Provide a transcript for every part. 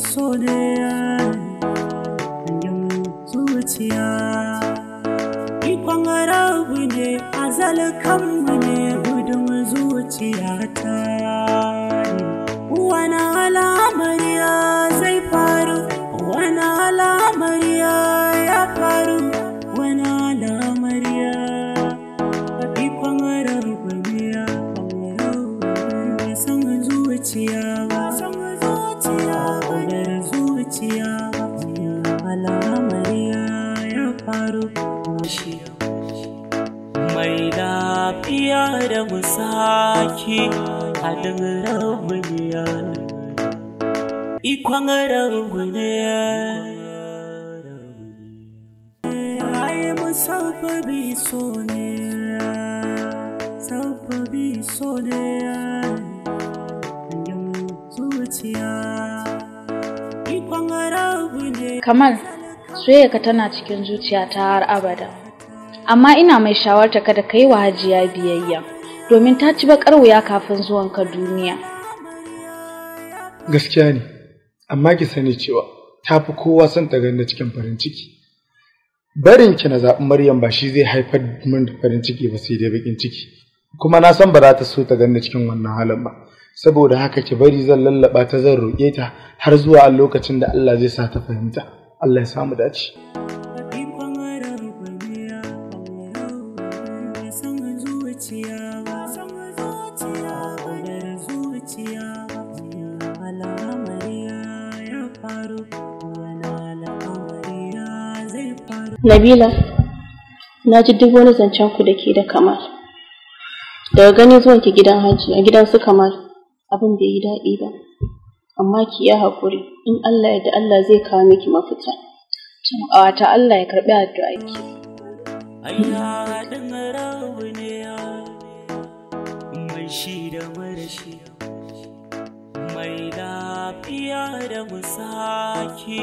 so ne hangen zuciya. Ikon rabu ne azal kanmu ne gudun zuciya ta. Wani al'amari zai faru, wani al'amari ya faru, wani al'amari ikon rabu ne san zuciya ba, san zuciya ba, zuciya al'amari ya faru. Mai lafiya da musaki haɗin rabu ne, ikon rabu ne. Ai musabbabi so ne, sabbabi so ne zuciya ikon rabu ne. Kamal, soyayyarka tana cikin zuciyata har abada. Amma ina mai shawarta kada ka yi wa Hajiya biyayya, domin ta ci baƙar wuya kafin zuwanka duniya. Gaskiya ne, amma ki sani cewa ta fi kowa son ta gani cikin farin ciki. Barin ki na zaɓi Maryam ba shi zai haifar min da farin ciki ba, sai dai baƙin ciki. Kuma na san ba za ta so ta gani cikin wannan halin ba. Saboda haka ki bari zan lallaɓa ta, zan roƙe ta har zuwa lokacin da Allah zai sa ta fahimta. Allah ya samu dace. Nabila, na ji duk wani zancen ku da ke da Kamal. Daga gani zuwan ki gidan Hajiya, gidan su Kamal, abin bai yi daɗi ba. Amma ki yi haƙuri, in Allah ya da Allah zai kawo miki mafita. Ƙawata, Allah ya karɓi addu'arki. Mai shi da marashi, mai lafiya da musaki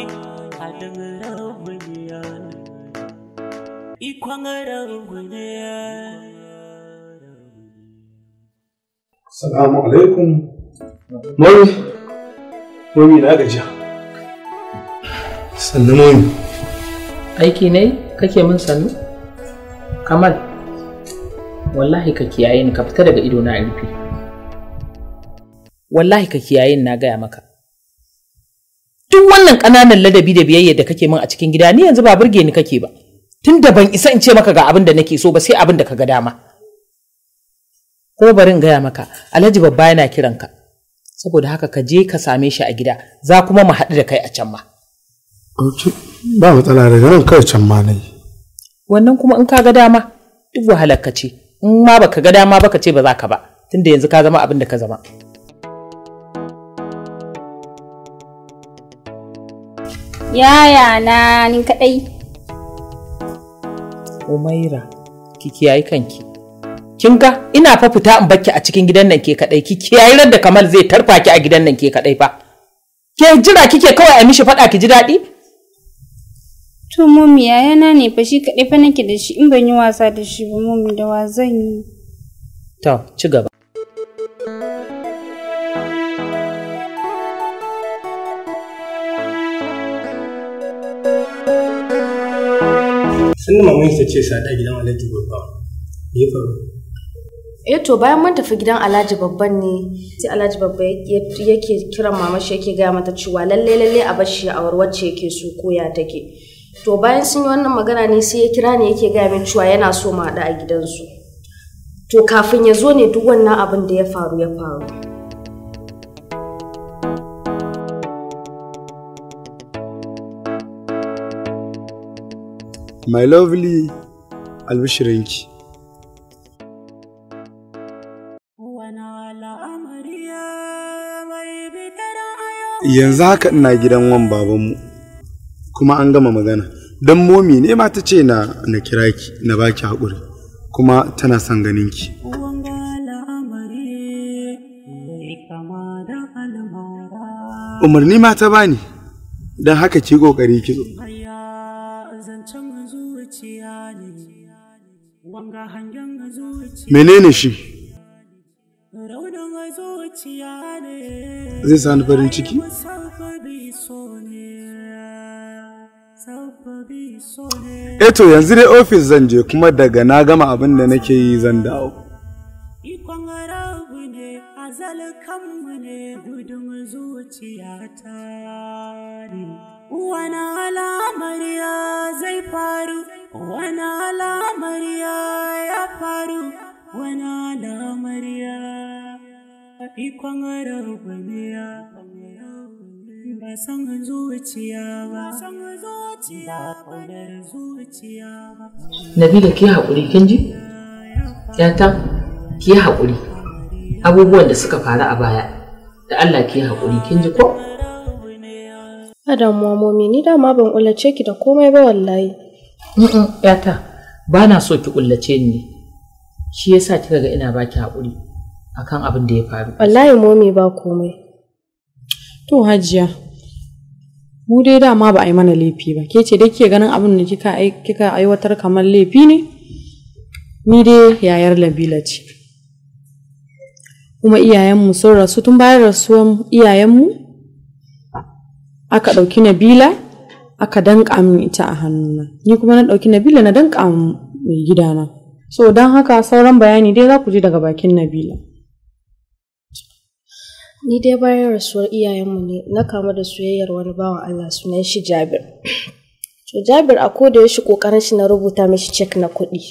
haɗin rabu ne, ikon rabu ne. Salamu alaikum. Mami, mami na gajiya. Sannu mami. Aiki ne kake min sannu? Kamal, wallahi ka kiyaye ni, ka fita daga ido na rufe. Wallahi ka kiyaye ni, na gaya maka. Duk wannan ƙananan ladabi da biyayya da kake min a cikin gida, ni yanzu ba burge ni kake ba. Tun da ban isa in ce maka ga abin da nake so ba, sai abin da ka ga dama. Ko bari in gaya maka, Alhaji Babba yana kiranka. Saboda haka ka je ka same shi a gida, za kuma mu haɗu da kai a can ma. Ba matsala, daga nan kawai can ma na yi. Wannan kuma in ka ga dama, duk wahalar ka ce. In ma baka ga dama baka ce ba za ka ba, tunda yanzu ka zama abin da ka zama. Yaya na ni kaɗai. Umaira, ki kiyaye kanki. Kin ga ina fa fita in bakki a cikin gidan nan ke kadai, ki kiyaye ran da Kamal zai tarfa ki a gidan nan ke kadai fa. Ke jira kike kawai a mishi fada ki ji daɗi? To mummy, yayana ne fa, shi kadai fa nake da shi, in ban yi wasa da shi ba mummy da wa zan yi? To, ci gaba. Sun mamun ta ce sada gidan Alhaji Babba. Me ya faru? Eh to, bayan mun tafi gidan Alhaji Babban ne, sai Alhaji Babba yake kiran mama shi yake gaya mata cewa lalle lalle a bar shi a wacce yake so ko ya take. To bayan sun yi wannan magana ne sai ya kira ni yake gaya min cewa yana so mu haɗu a gidansu. To kafin ya zo ne duk wannan abin da ya faru ya faru. My lovely, albishirinki. Yanzu haka ina gidan wan babanmu kuma an gama magana. Don momi ne ma ta ce na na kira ki na baki haƙuri kuma tana son ganin ki. Umarni ma ta bani, don haka ki ƙoƙari ki zo. Menene shi? Zai sani farin ciki? Eh to yanzu dai ofis zan je kuma daga na gama abin da nake yi zan dawo. Ikon rabu ne, azal kanmu ne, gudun zuciya ta ne. Wani al'amari zai faru, wani al'amari ya faru, wani al'amari ikon rabu ne, ba san zuciya ba, ba ƙaunar zuciya ba. Nabila ki haƙuri kin ji? Yata ki haƙuri. Abubuwan da suka faru a baya da Allah ki haƙuri kin ji ko? Ba damuwa momi, ni dama ban ƙullace ki da komai ba wallahi. Yata ba na so ki ƙullace ni. Shi yasa kika ga ina baki haƙuri akan abin da ya faru. Wallahi momi ba komai. To Hajiya, mu dai dama ba a yi mana laifi ba. Ke ce dai ke ganin abin da kika aiwatar kamar laifi ne? Ni dai yayar Labila ce. Kuma iyayenmu sun rasu tun bayan rasuwan iyayenmu aka ɗauki Nabila aka danƙa min ita a hannuna. Ni kuma na ɗauki Nabila na danƙa mai gidana. So don haka sauran bayani dai za ku ji daga bakin Nabila. Ni dai bayan rasuwar iyayenmu ne na kamu da soyayyar wani bawan Allah sunan shi Jabir. To Jabir a koda yaushe kokarin shi na rubuta mishi cek na kuɗi.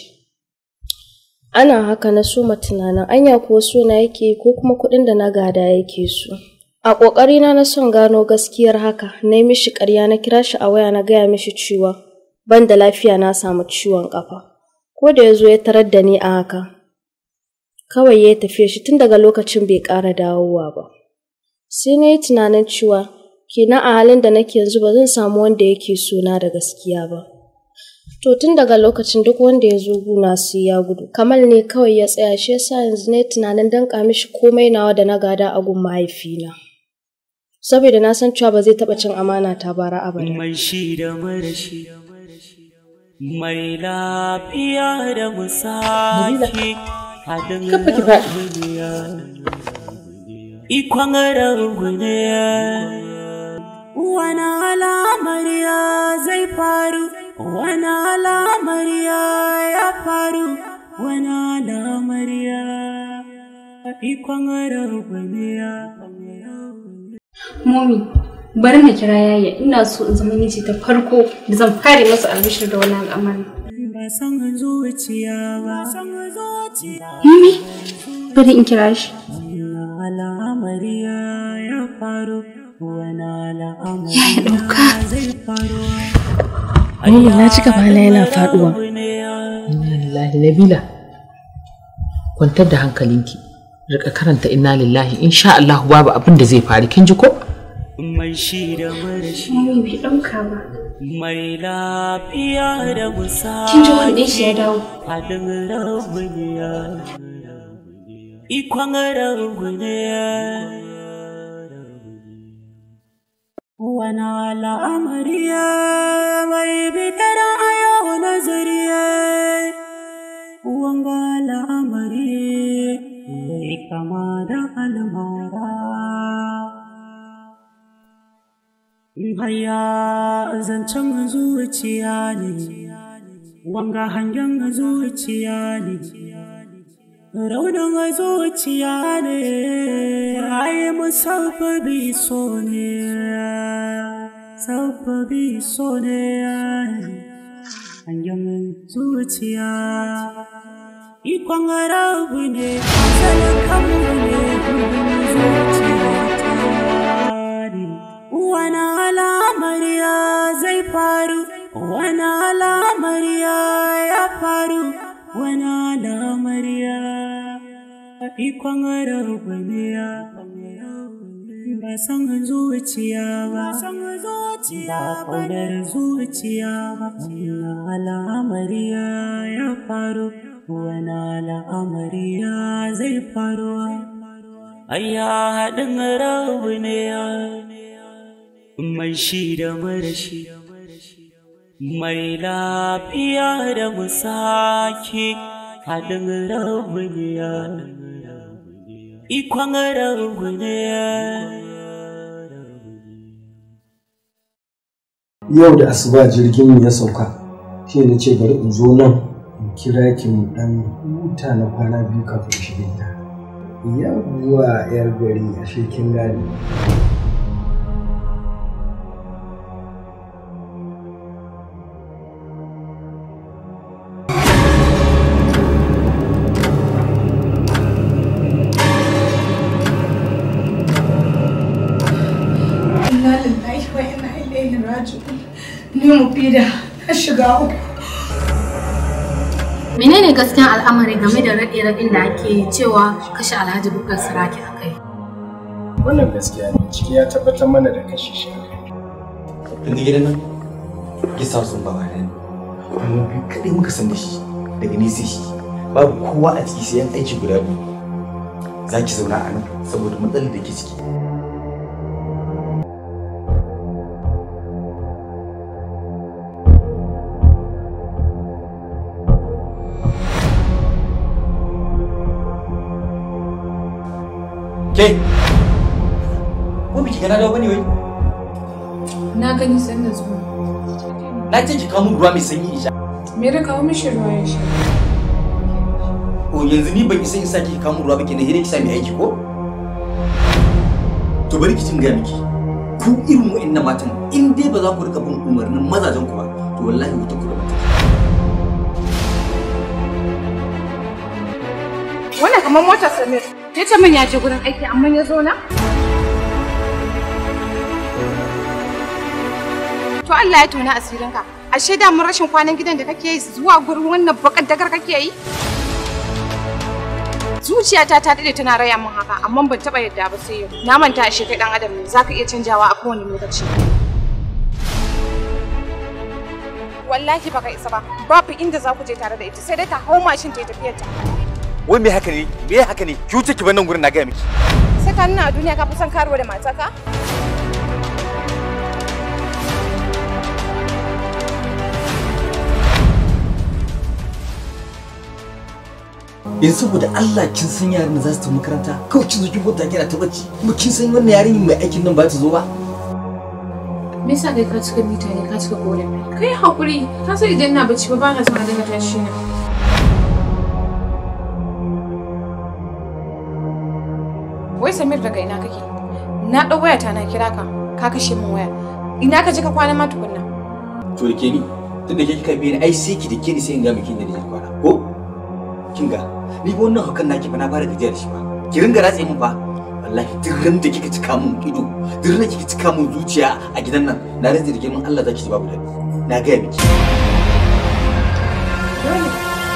Ana haka na soma tunanin anya kuwa sona yake ko kuma kuɗin da na gada yake so. A ƙoƙarina na son gano gaskiyar haka, na yi mishi ƙarya na kira shi a waya na gaya mishi cewa ban da lafiya na samu ciwon ƙafa. Ko da ya zo ya tarar da ni a haka, kawai ya tafiya shi tun daga lokacin bai ƙara dawowa ba. Sai na yi tunanin cewa kenan a halin da nake yanzu ba zan samu wanda yake sona da gaskiya ba. To tun daga lokacin duk wanda ya zo guna sai ya gudu. Kamal ne kawai ya tsaya shi yasa yanzu na yi tunanin danƙa mishi komai nawa da na gada a gun mahaifina. Saboda na san cewa ba zai taɓa cin amana ta bara abada. Mai shi da marashi, mai lafiya da musaki, haɗin rauniya, ikon rauniya. Wani al'amari zai faru, wani al'amari ya faru, wani al'amari ikon rauniya. Momi, bari na kira yaya ina so in zama miji ta farko da zan fare masa albishir da wani al'amari. Ba san zuciya ba. Momi, bari in kira shi. Al'amari ya faru, wani al'amari Yaya ɗauka. zai faru. Momi na ci gaba na yana faɗuwa. Inna lillahi Nabila. Kwantar da hankalinki. Rika karanta inna lillahi insha Allah babu abin da zai faru kin ji ko? Mai shi da marashi, Momi bai ɗauka ba. mai lafiya da musaki. Kin ji wani ɗin shi ya dawo. Haɗin rauniya, ikon rauniya. Wani al'amari mai bitar a yau nazari, wanga al'amari mai kama da almara. Haya zancen zuciya ne, wanga hangen zuciya ne, raunin zuciya ne, ai musabbabi so ne, sabbabi so ne, hangen zuciya. Ikon rabu ne, zalakanmu ne, gudun zuciya ta ne. Wani al'amari zai faru, wani al'amari ya faru, wani al'amari ikon rabu ne, ba san zuciya ba, ba ƙaunar zuciya ba. Wani al'amari ya faru, wani al'amari zai faru. Ayya haɗin rabu ne, mai shi da marashi, mai lafiya da musaki, haɗin rabu ne, ikon rabu ne. Yau da asuba jirgin mu ya sauka, Shi ne ce bari in zo nan in kira ki mu dan huta na kwana biyu kafin shiga gida. Yawwa yar gari, ashe kin gane. Ni Mufida na shiga uku. Menene gaskiyan al'amari game da raɗe-raɗin da ake cewa kashe Alhaji Bukar Saraki a kai? Wannan gaskiya ne, ciki ya tabbatar mana da kashe shi a kai. Kin ga gidan nan? Gisa sun ba wani. Mu biyu kaɗai muka san da shi, daga ni sai shi. Babu kowa a ciki sai yan aiki guda biyu. Za ki zauna a nan saboda matsalar da ke ciki. Ke, ko biki gana dawo bane wai? Na gani san da zuwa. Na ce ki kawo min ruwa mai sanyi in sha. Me da kawo mishi ruwa ya sha? O yanzu ni ban isa in saki ki kawo min ruwa ba kenan, sai ki sa mai aiki ko? To bari ki cin ga miki. Ku irin wa'annan matan in dai ba za ku rika bin umarnin mazajen ku ba, to wallahi wuta ku da mata. Wannan kamar motar Samir. Ya ce min ya je gurin aiki amma ya zo na? To Allah ya tona asirinka. Ashe da mun rashin kwanan gidan da kake yi zuwa gurin wannan bakar dagar kake yi? Zuciyata ta dade tana raya min haka amma ban taba yadda ba sai yau. Na manta ashe kai dan adam ne zaka iya canjawa a kowane lokaci. Wallahi baka isa ba. Babu inda za ku je tare da ita sai dai ta hau mashin ta yi tafiyar ta. Wai me haka ne? Me haka ne? Ki wuce ki bar nan gurin na gaya miki. Sai ka nuna a duniya ka fi son karuwa da mataka? Yanzu saboda Allah kin san yaran da za su tafi makaranta, kawai kin zo kin kwanta kina ta bacci, kuma kin san wannan yarinyar mai aikin nan ba ta zo ba. Me yasa kai ka cika mita ne ka cika korafi? Kai hakuri, ka san idan ina bacci ba ba na son a dinga tashi na. Wai Samir daga ina kake? Na ɗau wayata na kira ka, ka kashe min waya. Ina ka je ka kwana ma tukunna? To da ke ni, tunda ke kika biye ni ai sai ki da ke ni sai in ga miki inda nake kwana. Ko? Kin ga, ni ba wannan hakan naki fa na fara gajiya da shi ba. Ki ringa ratse min fa. Wallahi duk ran da kika cika min ido, duk ran da kika cika min zuciya a gidan nan, na rantse da girman Allah zaki ji babu daɗi. Na gaya miki. Dole.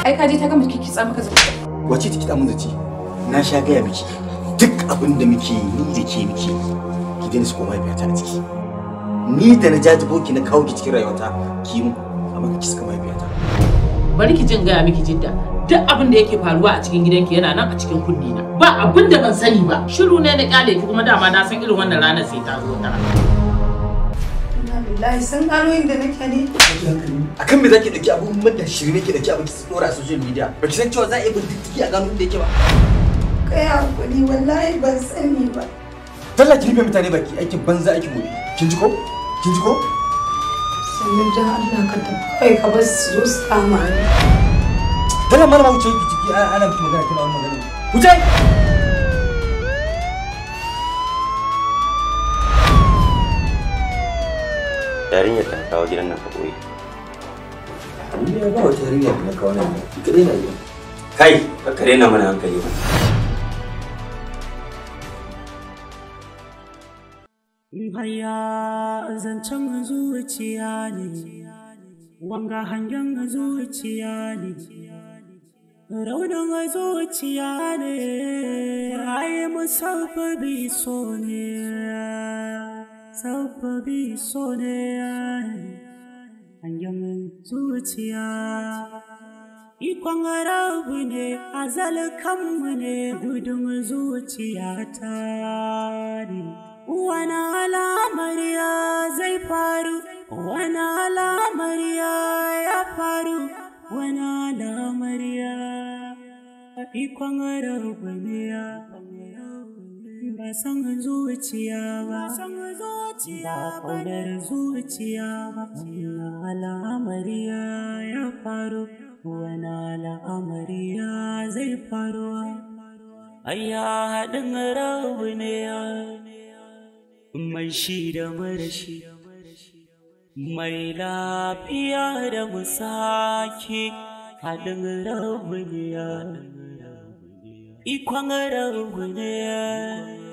Ai ka je ta gama kikitsa maka zuciya. Wace ta kitsa min zuci? Na sha gaya miki. Duk abin da muke yi ni da ke muke yi, ki daina su koma mahaifiyata a ciki. Ni da na jajibo ki na kawo ki cikin rayuwata ki mun, amma ki saka mahaifiyata. Bari ki jin gaya miki Jidda, duk abin da yake faruwa a cikin gidanki yana nan a cikin kunni na. Ba abin da ban sani ba. Shiru ne na kyale ki kuma dama na san irin wannan ranar sai ta zo ta. Wallahi sun gano inda nake ne. Akan me zaki dauki abun da shirme ki dauki abin ki dora a social media? Ba ki san cewa za a yi bin diddigi a gano inda yake ba. Kai hakuri wallahi ban sani ba. Dalla ki rufe mutane baki, aikin banza aikin gobe. Kin ji ko? Kin ji ko? Sannan dan Allah ka tafi kai ka bar su zo su kama ni. Dalla malama wuce ki ciki ana miki magana kina wani magana. Wuce! Yarinyar ta kawo gidan nan ka boye. Ni ba wata yarinya da na kawo nan. Ki kadai na gidan. Kai, ka daina mana hankali ba. Haya zancen zuciya ne, wanga hangen zuciya ne, raunin zuciya ne, ai musabbabi so ne, sabbabi so ne, hangen zuciya. Ikon rabu ne, azal kanmu ne, gudun zuciya ta ne. Wani al'amari zai faru, wani al'amari ya faru, wani al'amari ikon rabu ne. Ba san zuciya ba, san zuciya ba, ƙaunar zuciya ba. Wannan al'amari ya faru, wani al'amari zai faru. Ayya haɗin rabu ne mai shi da marashi, mai lafiya da musaki haɗin rabu ne, ikon rabu ne.